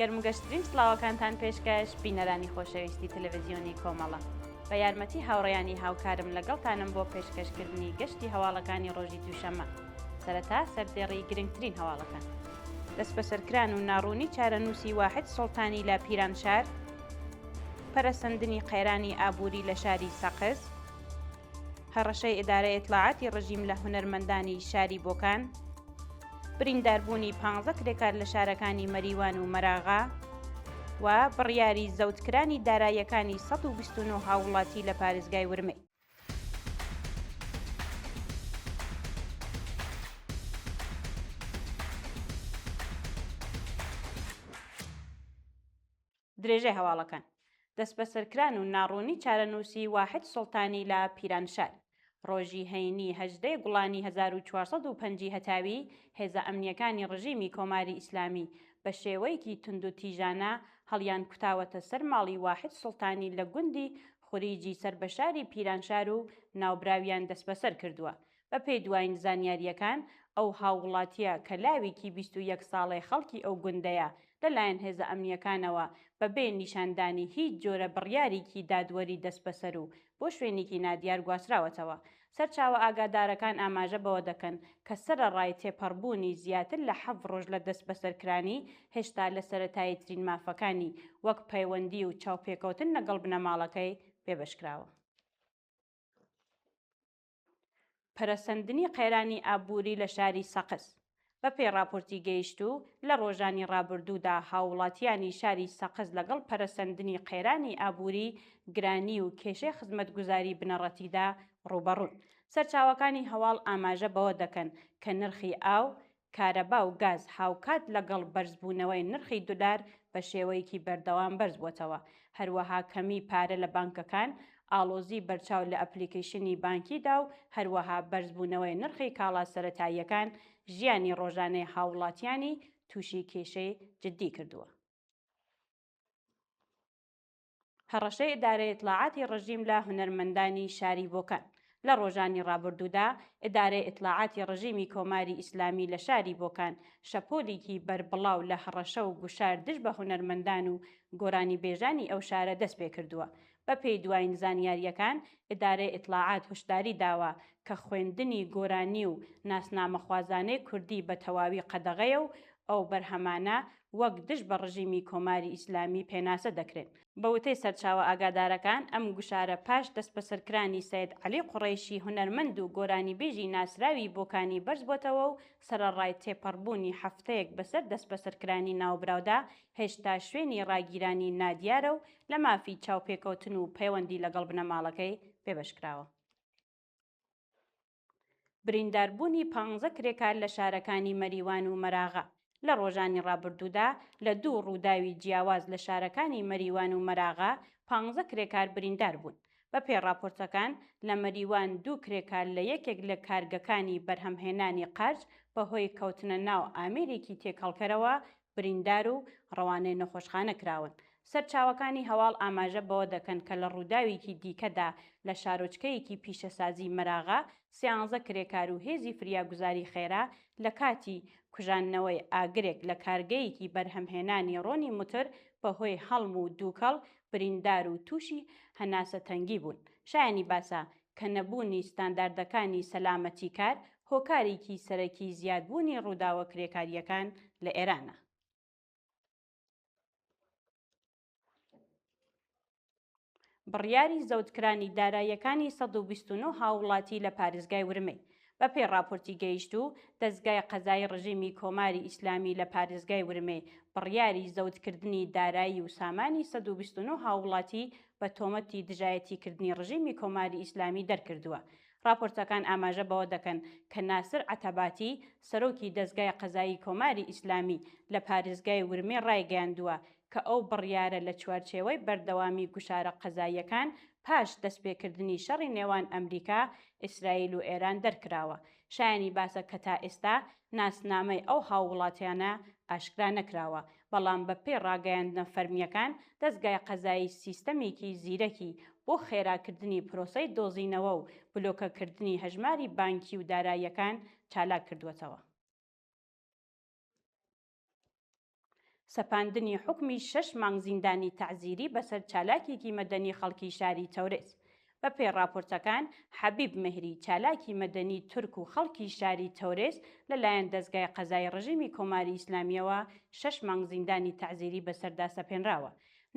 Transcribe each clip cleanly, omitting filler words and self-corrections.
گەرم و گەشترین سڵاوەکانتان پێشکەش بینەرانی خۆشەویستی تەلەڤزیۆنی کۆمەڵە. بە یارمەتی هاوڕێیانی هاوکارم لەگەڵتانم بۆ پێشکەشکردنی گەشتی هەواڵەکانی ڕۆژی دووشەممە. سەرەتا سەردێڕی گرنگترین هەواڵەکان. دەستبەسەرکران و ناڕوونی چارەنووسی واحد سوڵتانی لە پیرانشار، پەرەسەندنی قەیرانی ئابووری لە شاری سەقز، هەڕەشەی ئیدارەی ئیتڵاعاتی ڕژیم لە هونەرمەندانی شاری بۆکان، برینداربوونی پانزە کرێکار لە شارەکانی مەریوان و مەراغە و بڕیاری زەوتکرانی داراییەکانی 129 هاووڵاتی لە پارێزگای ورمێ. درێژەی هەواڵەکان. دەستبەسەرکران و ناڕوونی چارەنووسی واحد سوڵتانی لە پیرانشار. ڕۆژی هەینی 18 ی گوڵانی 1405 ی هەتاوی، هێزە ئەمنییەکانی ڕژیمی کۆماری ئیسلامی بە شێوەیەکی توندوتیژانە هەڵیانکوتاوەتە سەر ماڵی واحد سوڵتانی لە گوندی خوریجی سەر بە شاری پیرانشار و ناوبراویان دەستبەسەر کردووە. بەپێی دوایین زانیارییەکان، ئەو هاووڵاتییە کە لاوێکی 21 ساڵەی خەڵکی ئەو گوندەیە، لەلایەن هێزە ئەمنییەکانەوە بەبێ نیشاندانی هیچ جۆرە بڕیاریکی دادوەری دەستبەسەر و بۆ شوێنێکی نادیار گواستراوەتەوە. سەرچاوە ئاگادارەکان ئاماژە بەوە دەکەن کە سەرەڕای تێپەڕبوونی زیاتر لە حەفت ڕۆژ لە دەستبەسەرکرانی، هێشتا لە سەرەتاییترین مافەکانی وەک پەیوەندی و چاوپێکەوتن لەگەڵ بنەماڵەکەی بێبەشکراوە. پەرەسەندنی قەیرانی ئابووری لە شاری سەقز. بەپێی ڕاپۆرتی گەیشتوو، لە ڕۆژانی ڕابردوودا هاووڵاتییانی شاری سەقز لەگەڵ پەرەسەندنی قەیرانی ئابووری، گرانی و کێشەی خزمەتگوزاری بنەڕەتیدا ڕووبەڕوون. سەرچاوەکانی هەواڵ ئاماژە بەوە دەکەن کە نرخی ئاو، کارەبا و گاز هاوکات لەگەڵ بەرزبوونەوەی نرخی دولار بە شێوەیەکی بەردەوام بەرزبووەتەوە، هەروەها کەمیی پارە لە بانکەکان، ئاڵۆزی بەرچاو لە ئەپلیکەیشنی بانکیدا و هەروەها بەرزبوونەوەی نرخی کاڵا سەرەتاییەکان ژیانی ڕۆژانەی هاووڵاتیانی تووشی کێشەی جددی کردووە. هەڕەشەی ئیدارەی ئیتڵاعاتی ڕژیم لە هونەرمەندانی شاری بۆکان. لە ڕۆژانی ڕابردوودا ئیدارەی ئیتڵاعاتی ڕژیمی کۆماری ئیسلامی لە شاری بۆکان شەپۆلیکی بەربڵاو لە هەڕەشە و گوشار دژ بە هونەرمەندان و گۆرانیبێژانی ئەو شارە دەست پێ کردووە. بە پێی دوایین زانیارییەکان ئیدارەی ئیتڵاعات هوشداری داوە کە خوێندنی گۆرانی و ناسنامەخوازانەی کوردی بە تەواوی قەدەغەیە و ئەو بەرهەمانە وەک دژ بە ڕژیمی کۆماری ئیسلامی پێناسە دەکرێن. بە وتەی سەرچاوە ئاگادارەکان، ئەم گوشارە پاش دەستبەسەرکرانی سەید عەلی قوڕەیشی هونەرمەند و گۆرانیبێژی ناسراوی بۆکانی بەرز بۆتەوە و سەرەڕای تێپەڕبوونی هەفتەیەک بەسەر دەستبەسەرکرانی ناوبراودا هێشتا شوێنی ڕاگیرانی نادیارە و لە مافی چاوپێکەوتن و پەیوەندی لەگەڵ بنەماڵەکەی بێبەش کراوە. برینداربوونی پانزە کرێکار لە شارەکانی مەریوان و مەراغە. لە ڕۆژانی ڕابردوودا لە دوو ڕووداوی جیاواز لە شارەکانی مەریوان و مەراغە پانزە کرێکار بریندار بوون. بەپێی ڕاپۆرتەکان لە مەریوان دوو کرێکار لە یەکێک لە کارگەکانی بەرهەمهێنانی قارچ بەهۆی کەوتنە ناو ئامێرێکی تێکهەڵکەرەوە بریندار و ڕەوانەی نەخۆشخانە کراون. سەرچاوەکانی هەواڵ ئاماژە بەوە دەکەن کە لە ڕووداوێکی دیکەدا لە شارۆچکەیەکی پیشەسازی مەراغە سیانزە کرێکار و هێزی فریاگوزاری خێرا لە کاتی کوژاندنەوەی ئاگرێک لە کارگەیەکی بەرهەمهێنانی ڕۆنی موتر بەهۆی هەڵم و دووکەڵ بریندار و تووشی هەناسەتەنگی بوون. شایانی باسە کە نەبوونی ستانداردەکانی سەلامەتی کار هۆکارێکی سەرەکی زیادبوونی ڕووداوە کرێکارییەکان لە ئێرانە. بڕیاری زەوتکرانی داراییەکانی 129 هاووڵاتی لە پارێزگای ورمێ. بەپێی ڕاپۆرتی گەیشتوو، دەزگای قەزایی ڕژیمی کۆماری ئیسلامی لە پارێزگای ورمێ بڕیاری زەوتکردنی دارایی و سامانی 129 هاووڵاتی بە تۆمەتی دژایەتیکردنی ڕژیمی کۆماری ئیسلامی دەرکردووە. ڕاپۆرتەکان ئاماژە بەوە دەکەن کە ناسر عەتەباتی، سەرۆکی دەزگای قەزایی کۆماری ئیسلامی لە پارێزگای ورمێ ڕایگەیاندووە کە ئەو بڕیارە لە چوارچێوەی بەردەوامی گوشارە قەزاییەکان پاش دەستپێکردنی شەڕی نێوان ئەمریکا، ئیسرائیل و ئێران دەرکراوە. شایانی باسە کە تا ئێستا ناسنامەی ئەو هاووڵاتیانە ئاشکرا نەکراوە، بەڵام بەپێی ڕاگەیاندنە فەرمییەکان دەزگای قەزایی سیستەمێکی زیرەکی بۆ خێراکردنی پرۆسەی دۆزینەوە و بلۆکەکردنی هەژماری بانکی و داراییەکان چالاک کردووەتەوە. سەپاندنی حوکمی شەش مانگ زیندانی تەعزیری بەسەر چالاکێکی مەدەنی خەڵکی شاری تەورێز. بەپێی ڕاپۆرتەکان، حەبیب مێهری، چالاکی مەدەنی تورک و خەڵکی شاری تەورێز لەلایەن دەزگای قەزای ڕژیمی کۆماری ئیسلامییەوە شەش مانگ زیندانی تەعزیری بەسەردا سەپێنراوە.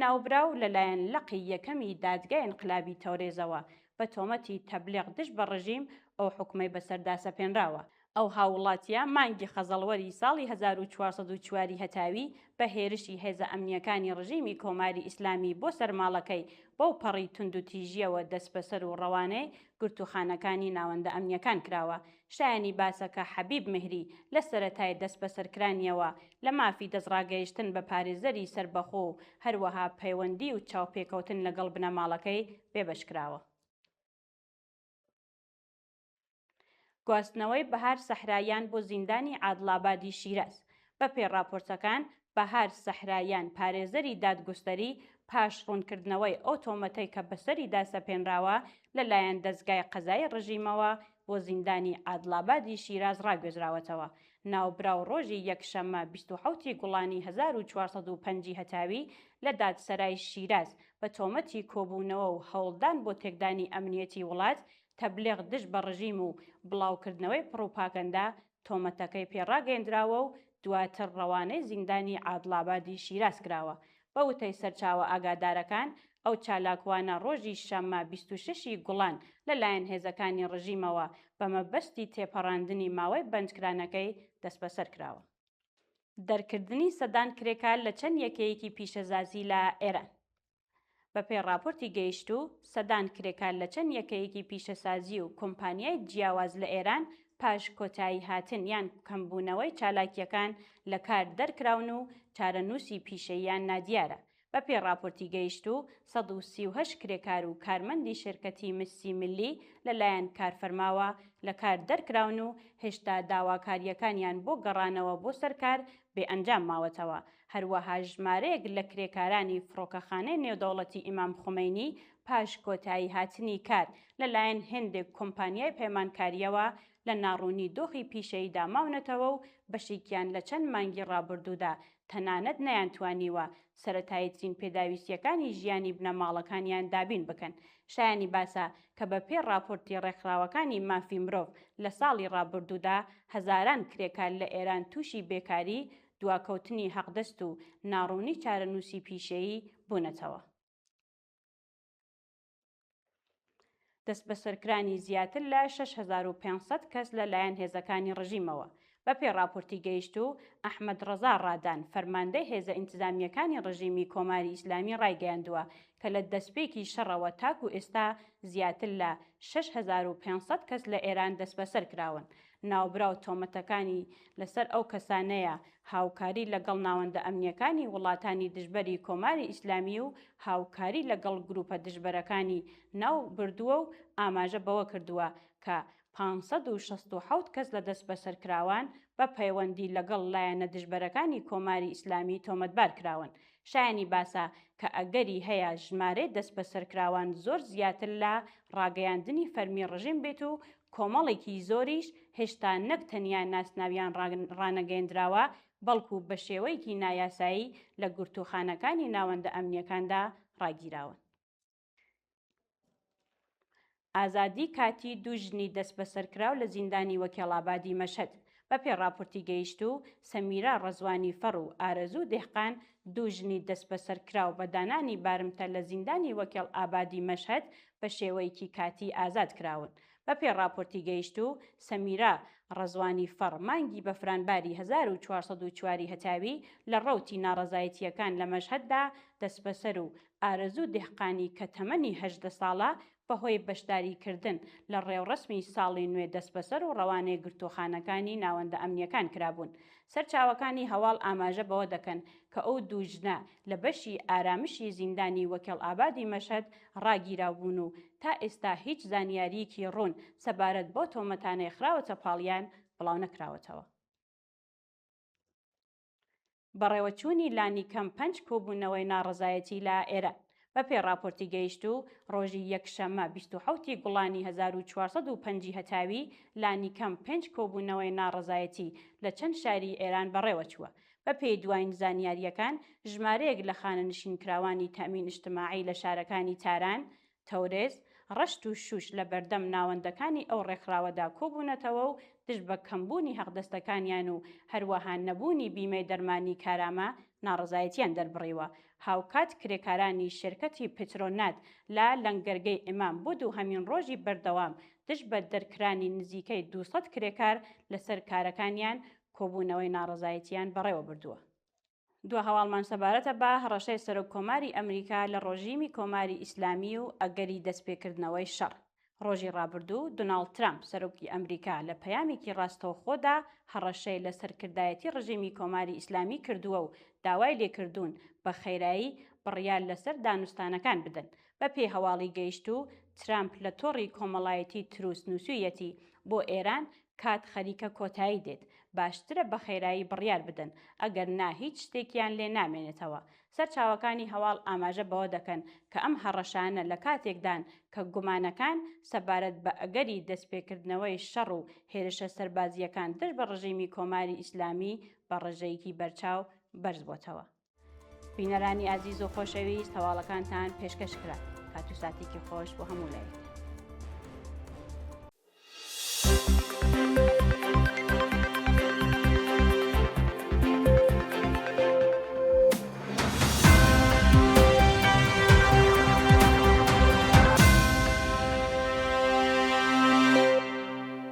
ناوبراو لەلایەن لقی یەکەمی دادگای ئینقلابی تەورێزەوە بە تۆمەتی تەبلیغ دژ بە ڕژیم ئەو حوکمەی بەسەردا سەپێنراوە. ئەو هاووڵاتییە مانگی خەزەڵوەری ساڵی 1404 ی هەتاوی بە هێرشی هێزە ئەمنییەکانی ڕژیمی کۆماری ئیسلامی بۆ سەر ماڵەکەی بەو پەڕی توندوتیژییەوە دەسبەسەر و ڕەوانەی گرتووخانەکانی ناوەندە ئەمنییەکان کراوە. شایانی باسە کە حەبیب مێهری لە سەرەتای دەسبەسەرکرانییەوە لە مافی دەستڕاگەیشتن بە پارێزەری سەربەخۆ و هەروەها پەیوەندی و چاوپێکەوتن لەگەڵ بنەماڵەکەی بێبەش کراوە. گواستنەوەی بەهار سەحراییان بۆ زیندانی عادڵابادی شیراز. بەپێی ڕاپۆرتەکان، بەهار سەحراییان پارێزەری دادگوستەری پاش ڕوونکردنەوەی ئەو تۆمەتەی کە بەسەریدا سەپێنراوە لەلایەن دەزگای قەزایی ڕژیمەوە بۆ زیندانی عادڵابادی شیراز ڕاگوێزراوەتەوە. ناوبراو ڕۆژی یەکشەممە 27 ی گوڵانی 1405 ی هەتاوی لە دادسەرای شیراز بە تۆمەتی کۆبوونەوە و هەوڵدان بۆ تێکدانی ئەمنیەتی وڵات تەبلیغ دژ بە ڕژیم و بڵاوکردنەوەی پڕوپاگەندە تۆمەتەکەی پێ ڕاگەیەندراوە و دواتر ڕەوانەی زیندانی عادڵابادی شیراز کراوە. بە وتەی سەرچاوە ئاگادارەکان، ئەو چالاکوانە ڕۆژی شەممە 26 ی گوڵان لە لایەن هێزەکانی ڕژیمەوە بە مەبەستی تێپەڕاندنی ماوەی بەندکرانەکەی دەستبەسەر کراوە. دەرکردنی سەدان کرێکار لە چەند یەکەیەکی پیشەزازی لە ئێران. بەپێی ڕاپۆرتی گەیشتوو، سەدان کرێکار لە چەند یەکەیەکی پیشەسازی و کۆمپانیای جیاواز لە ئێران پاش کۆتایی هاتن یان کەمبوونەوەی چالاکییەکان لە کار دەرکراون و چارەنووسی پیشەییان نادیارە. بەپێی ڕاپۆرتی گەیشتوو، 138 کرێکار و کارمەندی شێرکەتی مسی ملی لەلایەن کارفەرماوە لە کار دەرکراون و هێشتا داواکارییەکانیان بۆ گەڕانەوە بۆ سەر کار بێ ئەنجام ماوەتەوە. هەروەها ژمارەیەک لە کرێکارانی فڕۆکەخانەی نێودەوڵەتی ئیمام خومەینی پاش کۆتایی هاتنی کار لەلایەن هێندێک کۆمپانیای پەیمانکارییەوە لە ناڕوونی دۆخی پیشەییدا ماونەتەوە و بەشێکیان لە چەند مانگی ڕابردوودا تەنانەت نەیانتوانیوە سەرەتاییترین پێداویستییەکانی ژیانی بنەماڵەکانیان دابین بکەن. شایانی باسە کە بە پێی ڕاپۆرتی ڕێکخراوەکانی مافی مرۆڤ لە ساڵی ڕابردوودا هەزاران کرێکار لە ئێران تووشی بێکاری، دواکەوتنی حەقدەست و ناڕوونی چارەنووسی پیشەیی بوونەتەوە. دەستبەسەرکرانی زیاتر لە 6500 کەس لە لایەن هێزەکانی ڕژیمەوە. بەپێی ڕاپۆرتی گەیشتوو، ئەحمەد ڕەزا ڕادان، فەرماندەی هێزە ئینتزامییەکانی ڕژیمی کۆماری ئیسلامی ڕایگەیاندووە کە لە دەستپێکی شەڕەوە تاکوو ئێستا زیاتر لە 6500 کەس لە ئێران دەستبەسەر کراون. ناوبراو تۆمەتەکانی لەسەر ئەو کەسانەیە هاوکاری لەگەڵ ناوەندە ئەمنییەکانی وڵاتانی دژبەری کۆماری ئیسلامی و هاوکاری لەگەڵ گرووپە دژبەرەکانی ناو بردووە و ئاماژە بەوە کردووە کە 567 کەس لە دەستبەسەرکراوان بە پەیوەندی لەگەڵ لایەنە دژبەرەکانی کۆماری ئیسلامی تۆمەتبار کراون. شایانی باسە کە ئەگەری هەیە ژمارەی دەستبەسەرکراوان زۆر زیاتر لە ڕاگەیاندنی فەرمی ڕژیم بێت و کۆمەڵێکی زۆریش هێشتا نەک تەنیا ناسناویان ڕانەگەیەندراوە، بەڵکو بە شێوەیەکی نایاسایی لە گرتووخانەکانی ناوەندە ئەمنییەکاندا ڕاگیراون. ئازادی کاتی دوو ژنی دەستبەسەرکراو لە زیندانی وەکێڵابادی مەشهەد. بەپێی ڕاپۆرتی گەیشتوو، سەمیرا ڕەزوانی فەڕ و ئارەزوو دێهقان، دوو ژنی دەستبەسەرکراو بە دانانی بارمتە لە زیندانی وەکێڵ ئابادی مەشهەد بە شێوەیەکی کاتی ئازاد کراون. بەپێی ڕاپۆرتی گەیشتوو، سەمیرا ڕەزوانی فەڕ مانگی بەفرانباری 1404 ی هەتاوی لە ڕەوتی ناڕەزایەتییەکان لە مەشهەددا دەستبەسەر و ئارەزوو دێهقانی کە تەمەنی 18 ساڵە بەهۆی بەشداریکردن لە ڕێوڕەسمی ساڵی نوێ دەستبەسەر و ڕەوانەی گرتووخانەکانی ناوەندە ئەمنییەکان کرابوون. سەرچاوەکانی هەواڵ ئاماژە بەوە دەکەن کە ئەو دوو ژنە لە بەشی ئارامشی زیندانی وەکێڵ ئابادی مەشهەد ڕاگیراوبوون و تا ئێستا هیچ زانیارییەکی ڕوون سەبارەت بەو تۆمەتانەی خراوەتە پاڵیان بڵاونەکراوەتەوە. بەڕێوەچوونی لانیکەم پەنج کۆبوونەوەی ناڕەزایەتی لە ئێران. بەپێی ڕاپۆرتی گەیشتوو، ڕۆژی یەکشەممە 27 ی گوڵانی 1405 ی هەتاوی، لانیکەم پێنج کۆبوونەوەی ناڕەزایەتی لە چەند شاری ئێران بەڕێوەچووە. بەپێی دواین زانیارییەکان، ژمارەیەک لە خانەنشینکراوانی تەئمین ئیجتماعی لە شارەکانی تاران، تەورێز، ڕەشت و شوش لە بەردەم ناوەندەکانی ئەو ڕێکخراوەدا کۆبوونەتەوە و دژ بە کەمبوونی حەقدەستەکانیان و هەروەها نەبوونی بیمەی دەرمانی کارامە ناڕەزایەتیان دەربڕیوە. هاوکات کرێکارانی شێرکەتی پترۆنات لە لەنگەرگەی ئیمام بۆ دووهەمین ڕۆژی بەردەوام دژ بە دەرکرانی نزیکەی 200 کرێکار لەسەر کارەکانیان کۆبوونەوەی ناڕەزایەتیان بەڕێوە بردووە. دوا هەواڵمان سەبارەتە بە هەڕەشەی سەرۆک کۆماری ئەمریکا لە ڕۆژیمی کۆماری ئیسلامی و ئەگەری دەستپێکردنەوەی شەڕ. ڕۆژی ڕابردوو دوناڵد ترامپ سەرۆکی ئەمریکا لە پەیامێکی ڕاستەوخۆدا هەڕەشەی لە سەرکردایەتی ڕژێمی کۆماری ئیسلامی کردووە و داوای لێکردوون بە خێرایی بڕیار لەسەر دانوستانەکان بدەن. بەپێی هەواڵی گەیشتوو، ترامپ لە تۆڕی کۆمەڵایەتی تروس نووسوویەتی، بۆ ئێران کات خەریکە کۆتایی دێت، باشترە بە خێرایی بڕیار بدەن، ئەگەر نا هیچ شتێکیان لێ نامێنێتەوە. سەرچاوەکانی هەواڵ ئاماژە بەوە دەکەن کە ئەم هەڕەشانە لە کاتێکدان کە گومانەکان سەبارەت بە ئەگەری دەستپێکردنەوەی شەڕ و هێرشە سەربازییەکان دژ بە ڕژیمی کۆماری ئیسلامی بە ڕێژەیەکی بەرچاو بەرزبۆتەوە. بینەرانی ئازیز و خۆشەویست هەواڵەکانتان پێشکەش کرا. کات و ساتێکی خۆش بۆ هەموو لایەک.